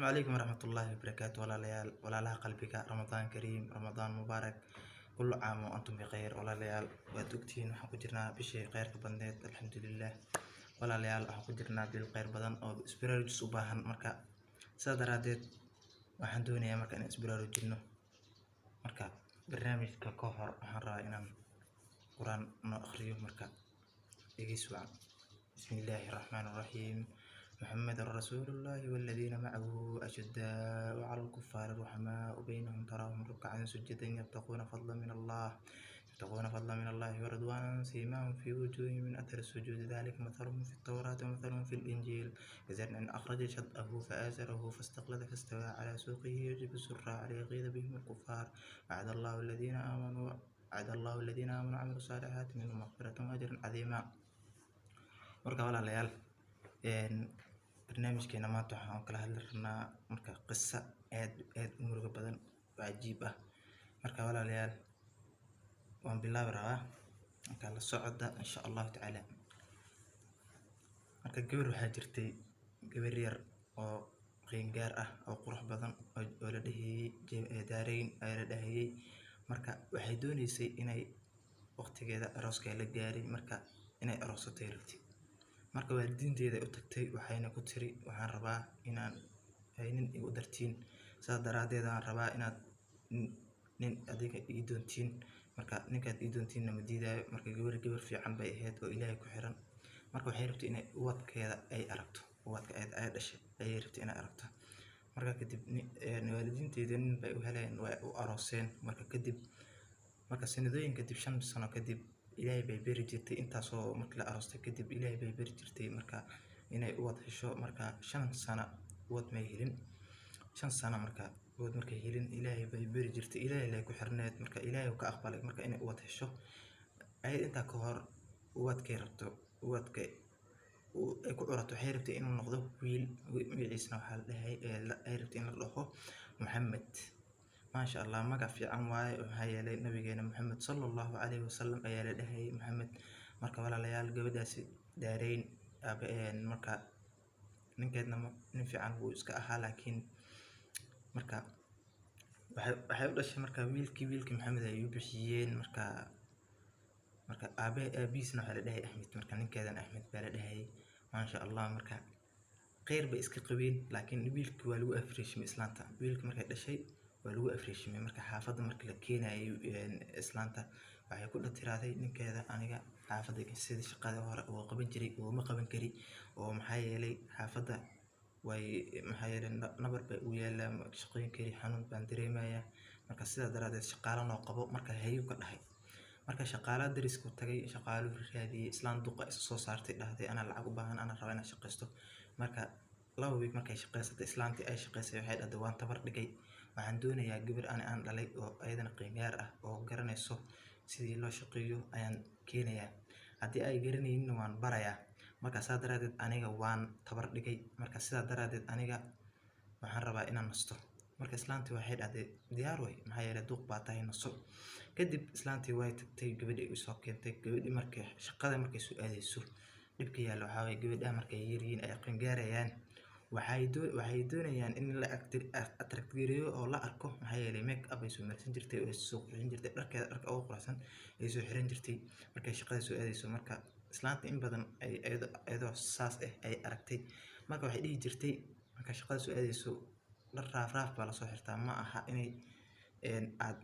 Asalaamu calaykum waraxmatullaahi wabarakaatu. Walaalayaal, walaalaha qalbiga, Ramadaan kariim, Ramadaan mubaarak, kullu caam wa antum bikhayr. Walaalayaal, waad ogtihiin, waxaan ku jirnaa bishii khayrka badneed, alxamdulilah. Walaalayaal, waxaan ku jirnaa bil khayr badan oo isbaraarujis u baahan. Marka sidaa daraadeed waxaan doonayaa marka inaan isbaraarujino. Marka barnaamijka ka hor waxaan rabaa inaan Qur-aan noo akhriyo. Marka dhegeys wacan. بسم الله الرحمن الرحيم. محمد رسول الله والذين معه أشداء على الكفار رحماء بينهم، تراهم ركعا سجدا يبتغون فضلا من الله ورضوانا، سيماهم في وجوههم من أثر السجود، ذلك مثلهم في التوراة، ومثلهم في الإنجيل كزرع أخرج شطأه فآزره فاستغلظ فاستوى على سوقه يعجب الزراع ليغيظ بهم الكفار، وعد الله الذين آمنوا وعملوا الصالحات منهم مغفرة وأجرا عظيما. Marka walaalayaal, barnaamijkeena maanta waxaan kala hadli rabnaa marka qisa aad aad u murugo badan oo cajiib ah. Marka walaalayaal, waan bilaabi rabaa. Marka la socda, insha Allahu tacaala. Marka gabar waxaa jirtay, gabar yar oo qeyngaar ah oo qurux badan oo la dhahayay Daareyn ayaa la dhahayay. Marka waxay dooneysay inay waqtigeeda arooska la gaaray, marka inay aroosatay rabtay. Marka waalidiinteeda u tagtay, waxayna ku tiri: "Waxaan rabaa inaan ay nin igu dartiin, saas daraadeed aan rabaa inaad nin adiga ii doontiin. Marka ninkaad ii doontiinna ma diidaayo." Marka gabar fiican bay ahayd oo Ilaahay ku xiran. Marka waxay rabtay inay ubadkeeda ay aragto, ubadka ay dhashay ayay rabtay inay aragto. Marka kadib waalidiinteeda nin bay u heleen, way u arooseen. Marka kadib, marka sanadooyin kadib, 5 sano kadib, Ilaahay bay beri jirtay intaasoo. Markii la aroostay kadib, Ilaahay bay beri jirtay marka inay ubad hesho. Marka 5 sano ubad may helin. 5 sano marka ubad markay helin, Ilaahay bay beri jirtay, Ilaahay lay ku xirneed. Marka Ilaahay uu ka aqbalay marka inay ubad hesho. Ayad intaa ka hor ubadkay rabto, ubadka ay ku curato, waxay rabtay inuu noqdo wiil. Magaciisana waxaa la dhahay, ay rabtay in la dhaho Maxamed. Maasha Allah, magac fiican waaye, maxaa yeelay nabigeena Maxamed sallallahu calayhi wasallam ayaa la dhahayay Maxamed. Marka walaalayaal, gabadhaasi Daareyn marka ninkeedna nin fiican buu iska ahaa, laakiin marka waxay u dhashay marka wiilkii Maxamed ay u bixiyeen. Marka aabihiisna waxaa la dhahayay Axmed. Marka ninkeedana Axmed baa la dhahayay. Maasha Allah, marka kheyr bay iska qabeen, laakiin wiilkii waa lagu afreeshimay. Islaanta wiilkii markay dhashay waa lagu afreeshimay. Marka xaafadda markii la keenayay, islaanta waxay ku tiraaday ninkeeda: "Aniga xaafadda sidii shaqada hore oo qaban jiray oo ma qaban kari, oo maxaa yeelay xaafadda way, maxaa yeelay nabar bay u yaalaa, ma shaqayn kari, xanuun baan dareemayaa. Marka sidaa daraadeed shaqaalo noo qabo." Marka hayuu ka dhahay. Marka shaqaalaha darisku tagay, shaqaaluhu raadiyay. Islaan duqa isa soo saartay, dhahday: "Anaa lacag u baahan, anaa rabaa inaan shaqaysto." Marka 2 week markay shaqaysatay, islaantii ay shaqaysay waxay dhahday: "Waan tabar dhigay, waxaan doonayaa gabar ani aan dhalay oo ayadana qiingaar ah oo garanayso sidii loo shaqeeyo ayaan keenayaa. Haddii ay garanayninna waan barayaa. Marka saa daraadeed aniga waan tabar dhigay. Marka sidaa daraadeed aniga waxaan rabaa inaan nasto." Marka islaantii waxay dhahday: "Diyaar way, maxaa yeelay duq baa tahay, naso." Kadib islaantii way tagtay, gabadhii ay soo keentay. Gabadhii markay shaqada markay soo aadayso, dhibka yaalla waxaa waye gabadhaha markay yaryihiin ay qangaarayaan, waxay doonayaan in la attract gareeyo oo la arko, maxaa yeelay make up ay soo marsan jirtay oo soo qurxin jirtay, dharkeeda dharka ugu quruxsan ay soo xiran jirtay markay shaqada soo aadayso. Marka islaanta in badan ay iyadoo saas ah ay aragtay. Marka waxay dhihi jirtay: "Marka shaqada soo aadayso dhar raaf raaf baa lasoo xirtaa, ma aha inay aad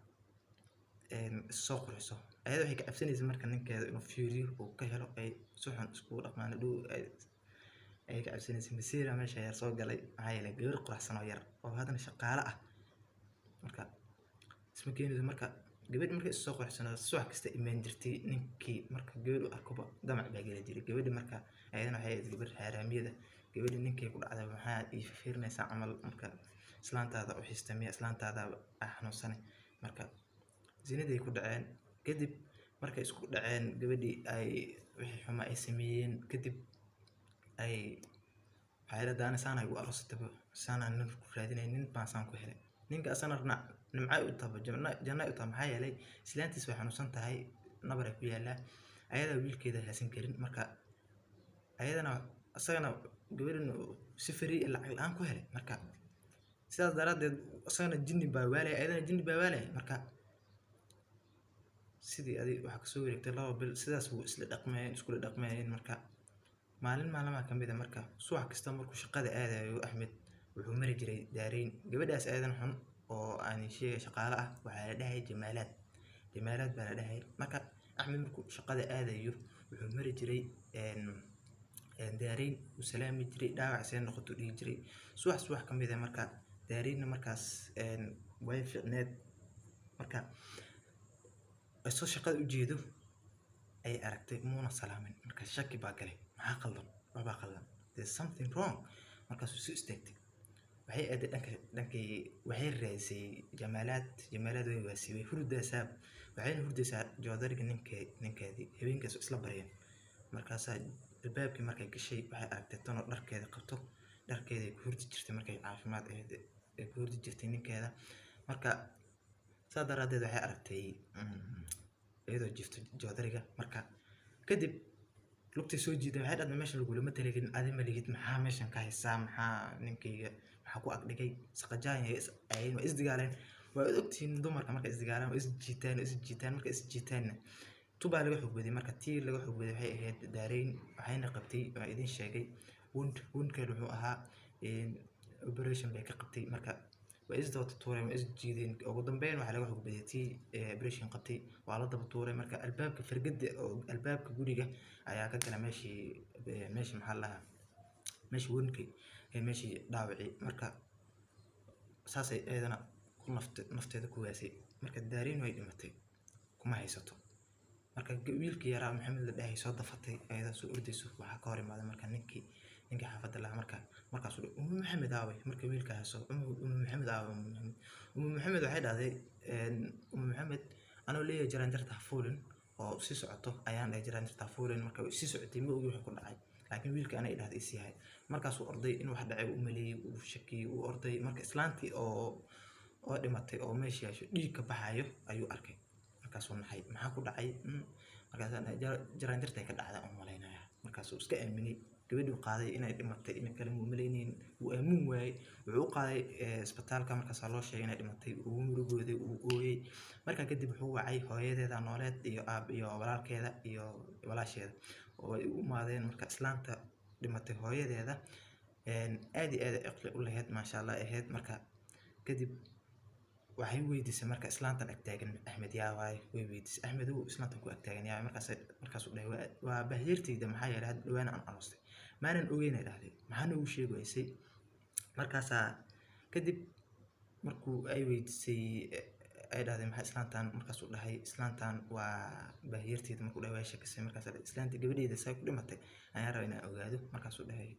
soo qurxiso." Ayada waxay ka cabsanaysa marka ninkeeda inuu fiiriyo uu ka helo, ay si xun iskugu dhaqmaan hadhow ayay ka cabsanaysa. Masiira meesha yar soo galay, maxaa yeelay gabar quruxsan oo yar oo haddana shaqaale ah marka isma keenayso. Marka gabadhi markay is soo quruxsano, subax kasta imaan jirtay. Ninkii marka gabadh u arkoba damac baa geli jiray gabadhi. Marka ayadana waxay ahayd gabar xaaraamiyada. Gabadhi ninkay ku dhacday: "Maxaa ii fiirinaysaa camal? Marka islaantaada u xiistay miya? Islaantaada ah xanuunsane." Marka zinaday ku dhaceen. Kadib markay isku dhaceen, gabadhii ay wixii xumaa ay sameeyeen kadib, ay waxay leedahay: "Ani saan ay igu aroosatay, saan aan nin ku raadinay, nin baan saan ku helay." Ninka asana nimcay u tahay, janno u tahay, maxaa yeelay islaantiis way xanuunsan tahay, nabar ay ku yaalaa, ayadaa wiilkeeda haysan karin. Marka ayadana asagana gabadhan si free, lacag la'aan ku helay. Marka Sidaas daraaddeed isagana jinni baa waalaya, ayadana jinni baa waalaya. Marka sidii adi waxaa kasoo wareegtay 2 bil, sidaas wuu isla dhaqmayeen, iskula dhaqmayeen. Marka maalin maalmaha ka mid ah, marka subax kasta markuu shaqada aadayo Axmed, wuxuu mari jiray Daarayn. Gabadhaas aadan xun oo aan sheegay shaqaale ah waxaa la dhahay Jamaalaad, Jamaalaad baa la dhahay. Marka Axmed markuu shaqada aadayo wuxuu mari jiray Daarayn, uu salaami jiray, dhaawac see noqoto dhihi jiray. Subax subax ka mid ah marka Daaraynna markaas way fiicneed. Marka isoo shaqada u jeedo ayay aragtay muuna salaamin. Marka shaki baa galay, maxaa qaldan? Waxbaa qaldan, there's something wrong. Markaasuu soo istaagtay, waxay aaday dhanka dhankii, waxay raadisay Jamaalaad. Jamaalaad way waasay, way hurdaysaa, waxayna hurdaysaa joodariga ninkeedii habeenkaas isla baryeen. Markaasaa albaabkii markay gashay waxay aragtay tanoo dharkeeda qabto, dharkeeda ku hurdi jirtay markay caafimaad ahayd ay ku hurdi jirtay ninkeeda. Marka saa daraaddeed waxay aragtay iyadoo jifto joodariga. Marka kadib lugtay soo jiiday, waxay dhahday meesha lagulama talagelin, adi ma lihid, maxaa meeshan ka haysaa? Maxaa ninkayga maxaa ku agdhigay? Saqajaan ayay, waa isdigaaleen. Waa ogtihiin dumarka markay isdigaalaan waa isjiitaan, waa isjiitaan. Markay isjiitaanna tubaa laga xoog baday. Marka tii laga xoog baday waxay ahayd Daarayn, waxayna qabtay, waa idin sheegay, wound. Woundkeed wuxuu ahaa operation bay ka qabtay. Marka waa is daba tuureen, waa is jiideen. Ugu dambeyn waxaa laga xoog badiyay tii operation qabtay, waa la daba tuuray. Marka albaabka fargada oo albaabka guriga ayaa ka gala meeshii, maxaa la dhahaa, meeshii woundkii, meeshii dhaawacii. Marka saasay iyadana ku nafteeda ku waasay. Marka Daariin way dhimatay, kuma haysato. Marka wiilkii yaraa Maxamed la dhahay soo dafatay ayadoo soo ordayso. Waxaa ka hor imaaday marka ninkii xaafadda lahaa. Marka markaasuu dhahay, "Umu Maxamed aaway?" Marka wiilka hayso, "Umu Maxamed aaway? Umu Maxamed?" Umu Maxamed waxay dhahday, "Umu Maxamed anoo leeyahay jaranjarta ha fuulin oo sii socoto ayaan dhahay, jaranjarta ha fuulin." Marka way sii socotay, ma ogi wixii ku dhacay, laakiin wiilka anay dhahday is yahay. Markaasuu orday, in wax dhacay uu maleeyay, uu shakiyay, uu orday. Marka islaantii oo dhimatay oo meesha yaasho dhiig ka baxayo ayuu arkay. Markaasuu naxay, maxaa ku dhacay? Markaasaa dhahay jaranjartay ka dhacday aan malaynaya. Markaasuu iska aaminay gabadhii uu qaaday inay dhimatay, in kale muu malaynaynin, wuu aamin waayey. Wuxuu u qaaday isbitaalka, markaasaa loo sheegay inay dhimatay. Wuu murugooday, wuu ooyey. Markaa kadib wuxuu wacay hooyadeeda nooleed iyo aab iyo walaalkeeda iyo walaasheeda oo ay u imaadeen. Marka islaanta dhimatay hooyadeeda aad iyo aad ay caqli u lahayd, maasha Allah ahayd. Marka kadib waxay weydiisay marka islaantan agtaagan Axmed yaa waaye? Way weydiisay, "Axmed ow, islaantan ku agtaagan yaa?" Markaasuu dhahay, "Waa bahyeerteyda, maxaa yeelay hadda dhawaan aan aroostay, maanan ogeyn," ay dhahday. "Maxaa noogu sheegi waysay?" Markaasaa kadib markuu ay weydiisay ay dhahday, "Maxaa islaantan?" Markaasuu dhahay, "Islaantan waa bahyeerteyda." Markuu dhahay way shakisay. Markaasaa dhahay, "Islaanta gabadheeda say ku dhimatay ayaan rabaa inaan ogaado." Markaasuu dhahay,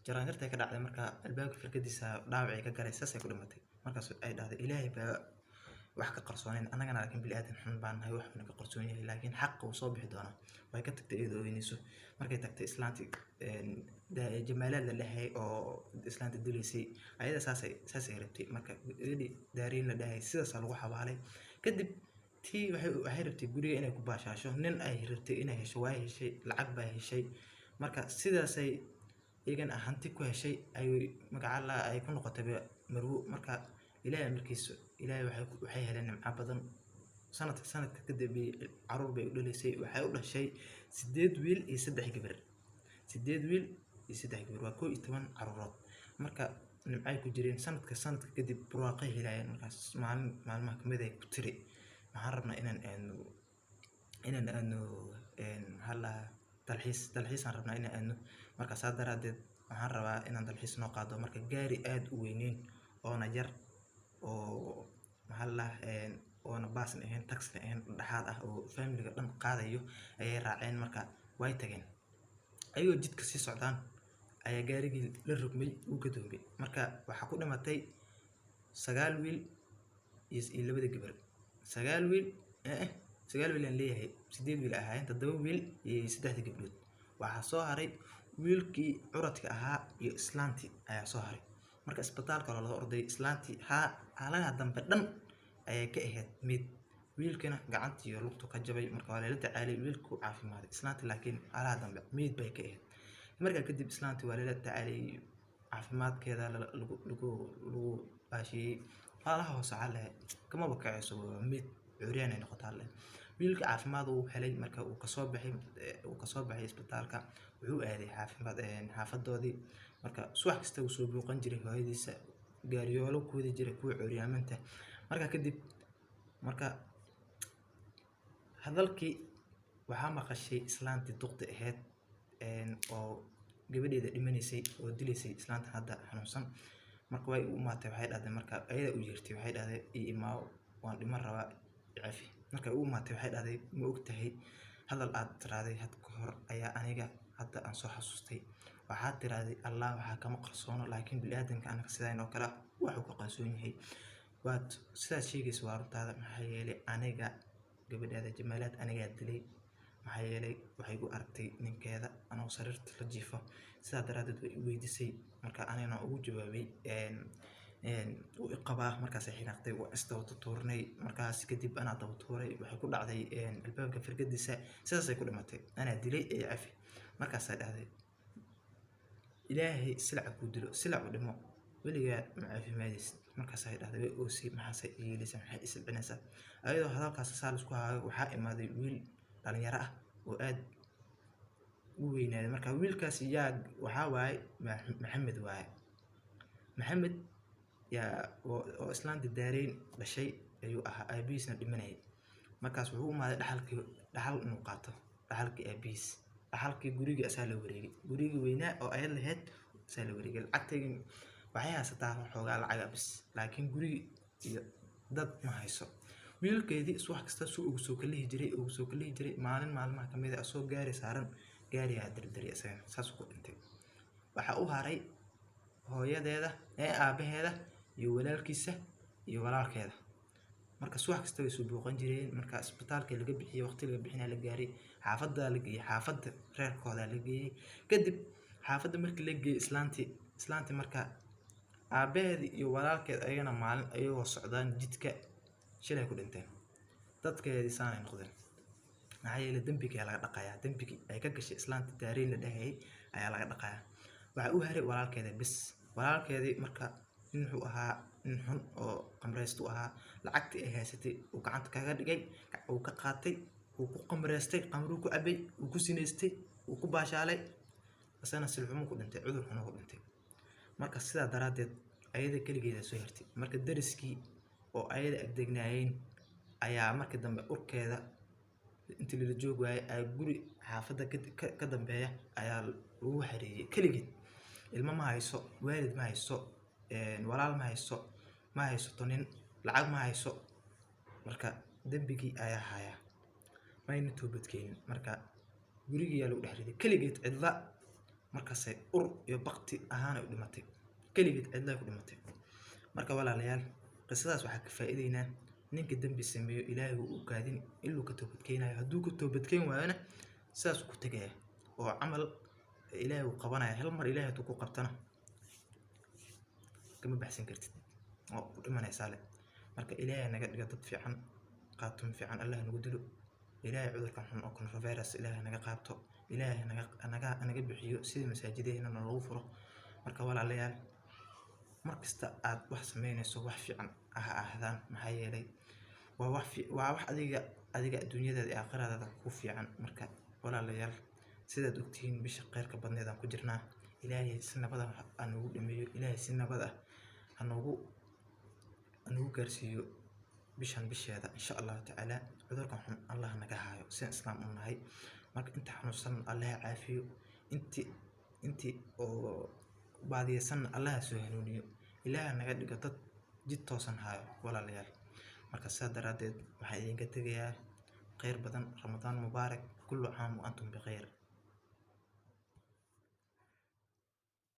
"Jaranjartay ka dhacday, marka albaabka firkadiisa dhaawacii ka galay, saasay ku dhimatay." Markaas ay dhahday, "Ilaahay baa wax ka qarsoonayn annagana, laakiin bili aadan xun baan nahay, wax na ka qarsoon yahay, laakiin xaqa wuu soo bixi doonaa." Way ka tagtay iyadoo oynayso. Markay tagtay islaantii Jamaalaad la dhahay oo islaanta dilaysay ayada, saasay rabtay. Marka gabadhii Daariin la dhahay sidaasaa lagu xabaalay. Kadib tii waxay rabtay guriga inay ku baashaasho, nin ay rabtay inay hesho waa heshay, lacag baa heshay. Marka sidaasay iyagana hanti ku heshay, ay magaca la ay ku noqotay marwo. Marka Ilaahay amarkiisa, Ilaahay waxay heleen nimco badan. Sanadka sanadka ka dambeeyay caruur bay u dhalisay. Waxay u dhashay 8 wiil iyo 3 gabar, 8 wiil iyo 3 gabar, waa 11 caruurood. Marka nimcay ku jireen. Sanadka sanadka kadib barwaaqay helayeen. Markaas maalin maalmaha kamid ay ku tiri, "Waxaan rabnaa inaan aadno, maxaa la dhahaa, dalxiis, dalxiisaan rabnaa inaan aadno. Marka saa daraadeed waxaan rabaa inaan dalxiis noo qaado." Marka gaari aad u weyneyn oona yar oo, maxaa la dhahaa, oona baasna ahayn, taxina ahayn, dhexaad ah oo familiga dhan qaadayo ayay raaceen. Marka way tageen. Ayagoo jidka sii socdaan ayaa gaarigii la rogmay, uu gadoomay. Marka waxaa ku dhimatay 9 wiil iyo labada gabar. 9 wiil, 9 wiil aan leeyahay, 8 wiil ahaayeen, 7 wiil iyo saddexda gabdhood. Waxaa soo haray wiilkii curadka ahaa iyo islaantii ayaa soo haray. Marka isbitaalka loola orday islaantii halaha dambe dhan ayay ka ahayd mid, wiilkana gacantii iyo lugtu ka jabay. Marka waa lala tacaalay, wiilku caafimaday, islaantii laakiin halaha dambe meyd bay ka ahayd. Markaa kadib islaantii waa lala tacaalay, caafimaadkeeda lagu lagu lagu baasheeyey. Walaalaha hoose waxaa la dhahay kamaba kacayso, waa mid curyaan ay noqotaa la dhahay. Wiilka caafimaad uu helay. Marka uu kasoo baxay isbitaalka, wuxuu aaday xaafimad xaafadoodii. Marka subax kasta uu soo booqan jiray hooyadiisa, gaariyoolo ku wadi jiray kuwa curyaamanta. Marka kadib marka hadalkii waxaa maqashay islaantii duqda ahayd oo gabadheeda dhimanaysay oo dilaysay islaanta hadda xanuunsan. Marka way u imaatay, waxay dhahday, marka ayada u yeertay, waxay dhahday, "Ii imaaw, waan dhiman rabaa, i cafi." Markay u imaatay waxay dhahday, "Ma ogtahay hadal aad tiraahday had ka hor ayaa aniga hadda aan soo xasuustay? Waxaad tiraahday, Allah waxaa kama qarsoono, laakiin bini'aadamka anaga sidaan oo kale ah waxuu ka qarsoon yahay. Waad sidaad sheegaysa, waa runtaada. Maxaa yeelay aniga gabadhaada Jamaalaad anigaa dilay. Maxaa yeelay waxay igu aragtay ninkeeda anoo sariirta la jiifo, sidaa daraaddeed way i weydiisay. Marka anigana ugu jawaabay wuu i qabaa. Markaasay xinaaqtay, waa is daba tuurnay. Markaas kadib anaa daba tuuray, waxay ku dhacday albaabka firgadiisa, sidaasay ku dhimatay. Anaa dilay ee cafi." Markaasaa dhahday, "Ilaahay silaca kuu dilo, silac u dhimo, weligaa ma caafimaadaysid." Markaasay dhahday, way oosay, "Maxaasay yeelaysaa? Maxay i silcinaysaa?" Ayadoo hadalkaas saa laisku hayo, waxaa imaaday wiil dhalinyaro ah oo aad u weynaaday. Marka wiilkaas yaa waxaa waaye? Maxamed waaye. Maxamed yaa oo islaanta Daareyn dhashay ayuu ahaa, aabihiisna dhimanayay. Markaas wuxuu u imaaday dhaxalkii, dhaxal inuu qaato, dhaxalkii aabihiis, dhaxalkii guriga asaa la wareegay, gurigii weynaa oo ayad lahayd asaa la wareegay. Lacagtaygi waxay haysataa xoogaa lacaga bis, laakiin gurigi iyo dad ma hayso. Wiilkeedii subax kasta suu ugu soo kalihi jiray, ugu soo kalihi jiray, maalin maalmaha kamid ah asoo gaari saaran, gaarigaa dardariya, isagana saasuu ku dhintay. Waxaa u haray hooyadeeda ee aabaheeda iyo walaalkiisa iyo walaalkeeda. Marka subax kasta way soo booqan jireen. Marka isbitaalka laga bixiyey, waqti laga bixinaya la gaaray, xaafadda la geeyey, xaafadda reerkooda la geeyey. Kadib xaafadda markii la geeyey islaantii, marka aabaheeda iyo walaalkeed ayagana maalin ayagoo socdaan jidka shilay ku dhinteen. Dadkeedii saanay noqdeen. Maxaa yeelay dembigaa laga dhaqayaa, dembigii ay ka gashay islaanta Daareyn la dhahayay ayaa laga dhaqayaa. Waxaa u haray walaalkeeda bis. Walaalkeedii marka nin wuxuu ahaa nin xun oo qamraystu ahaa. Lacagtii ay haysatay uu gacanta kaga dhigay, uu ka qaatay, uu ku qamraystay, qamruu ku cabay, uu ku sinaystay, uu ku baashaalay, isagana silxumo ku dhintay, cudur xun ku dhintay. Marka sidaa daraaddeed ayada keligeeda soo hartay. Marka dariskii oo ayada agdegnaayeen ayaa markii dambe urkeeda intii lala joog waayay ayaa guri xaafadda ka dambeeya ayaa lagu xareeyay keligeed. Ilmo ma hayso, waalid ma hayso, walaal ma hayso, ma haysato nin, lacag ma hayso. Marka dembigii ayaa haya, mayna toobad keenin. Marka gurigii yaa lagu dhex riday keligeed cidla. Markaasay ur iyo bakti ahaan ay u dhimatay, keligeed cidla ay ku dhimatay. Marka walaalayaal, qisadaas waxaa ka faa'iideynaa: ninka dembi sameeyo Ilaahay wuu u kaadin iluu ka toobad keenayo. Hadduu ka toobad keen waayona, sidaas ku tegaya oo camal Ilaahay uu qabanaya. Hal mar Ilaahay hadduu ku qabtana, kama baxsan kartid oo ku dhimanaysaa le. Marka Ilaahay naga dhigo dad fiican, qaatum fiican Allah nagu dilo. Ilaahay cudurkan xun oo coronavirus Ilaahay naga qaabto, Ilaahay naga bixiyo, sida masaajidaheena loogu furo. Marka walaalayaal, markasta aad wax sameynayso, wax fiican ha ahaadaan. Maxaa yeelay waa wax adiga adduunyadaada iyo aakhiradaada ku fiican. Marka walaalayaal, sidaad ogtihiin, bisha khayrka badneed aan ku jirnaa. Ilaahay si nabad ah ha noogu dhameeyo, Ilaahay si nabad ah ha noogu gaarsiiyo bishan bisheeda, insha Allahu tacaala. Cudurkan xun Allah naga haayo, sidaan islaam u nahay. Marka inta xanuunsan Allah ha caafiyo, inti oo baadiyeysanna Allah ha soo hanuuniyo. Ilaahay naga dhigo dad jid toosan haayo, walaalayaal. Marka sidaa daraaddeed waxaan idinka tegayaa khayr badan. Ramadaan mubaarak, kullu caam wa antum bikhayr.